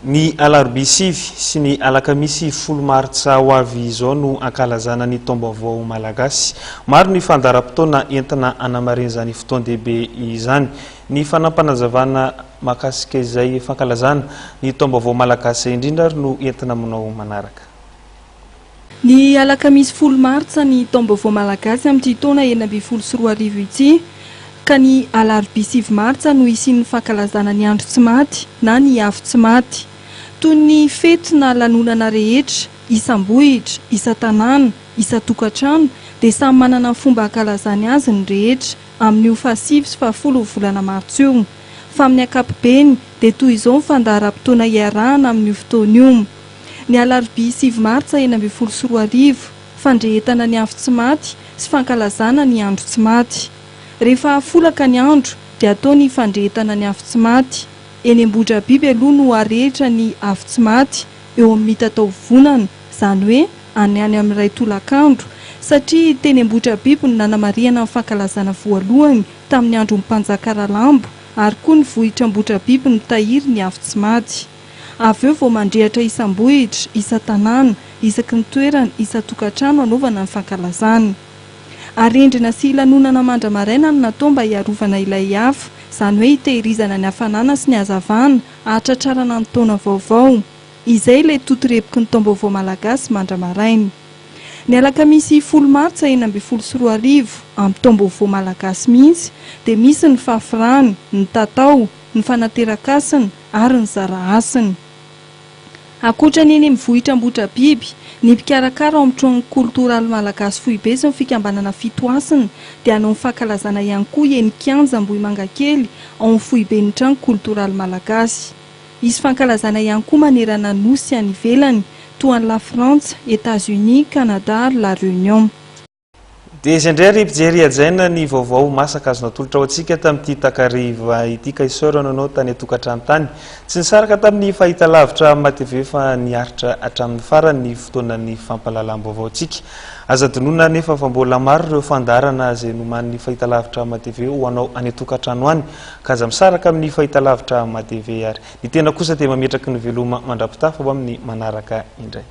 Ny alarobia 9 sy ny alakamisy 10 martsa ho avy izao no ankalazana ny taom-baovao malagasy. Maro ny fandaharam-potoana entina hanamarina izany fotoan-dehibe izany. Ny fanampanazavana mahakasika izay fankalazana ny taom-baovao malagasy izay indrindra ary no entina aminao manaraka. Ny alakamisy 10 martsa ny taom-baovao malagasy amin'ity taona 2016 ity, ka ny alarobia 9 martsa no hisian'ny fankalazana ny andro tsy maty na ny afo tsy maty. Toy ny fety na lanonana rehetra, isam-bohitra, isan-tanàna, isan-tokantrano dia samy manana ny fomba ankalazany azy ny rehetra amin'io fahasivy sy fahafolo volana martsa io. Fa amin'ny ankapobeny dia toy izao ny fandaharam-potoana iarahana amin'io fotoana io. Ny alarobia 9 martsa 2016, fandrehetana ny afo tsy maty sy fankalazana ny andro tsy maty. Rehefa folaka ny andro dia atao ny fandrehetana ny afo tsy maty. Eny Ambohidrabiby aloha no arehitra ny afo tsy maty, eo amin'ny mitataovovonana, izany hoe any any amin'ny iray tolakandro, satria teny Ambohidrabiby no nanamarihana ny fankalazana voalohany tamin'ny andron'ny mpanjaka Ralambo ary koa ny vohitr'Ambohidrabiby no mitahiry ny afo tsy maty. Avy eo vao mandrehatra isam-bohitra, isan-tanàna, isaky ny toerana, isan-tokantrano hanaovana ny fankalazana. Arendrina sy lanonana mandra-maraina no natao mba hiarovana ilay afo, izany hoe hitehirizana ny hafanana sy ny hazavana, hahatratrarana ny taona vaovao. Izay ilay totorebiky ny taom-baovao malagasy mandra-maraina. Ny alakamisy 10 martsa 2016, amin'ny taom-baovao malagasy mihitsy, dia misy ny fafirano, ny tatao, ny fanateran-kasina ary ny zara hasina. Ankoatra ny eny amin'ny vohitra Ambohidrabiby, ny mpikarakara ao amin'ny Trano Koltoraly Malagasy Foibe sy ny fikambanana Fitohasina dia hanao ny fankalazana ihany koa eny Kianja Ambohimangakely ao amin'ny foiben'ny Trano Koltoraly Malagasy. Hisy fankalazana ihany koa manerana ny Nosy sy any ivelany, toa an'i Lafrantsa, Etats-Unis, Canada ary La Réunion. Dia izay indray ry mpijery hajaina ny vaovao masaka azo natolotra ho antsika tamin'ity takariva ity ka isaorana anao tany an-tokantrano tany. Tsy nisaraka tamin'ny fahitalavitra MATV fa niaritra hatramin'ny farany ny fotoanan'ny fampahalalam-baovaontsika. Aza adinoina anefa fa mbola maro ireo fandaharana izay nomanin'ny fahitalavitra MATV ho anao any an-tokantrano any ka aza misaraka amin'ny fahitalavitra MATV ary. Ny tena kosa dia mametraky ny veloma mandra-pitafa ho amin'ny manaraka indray.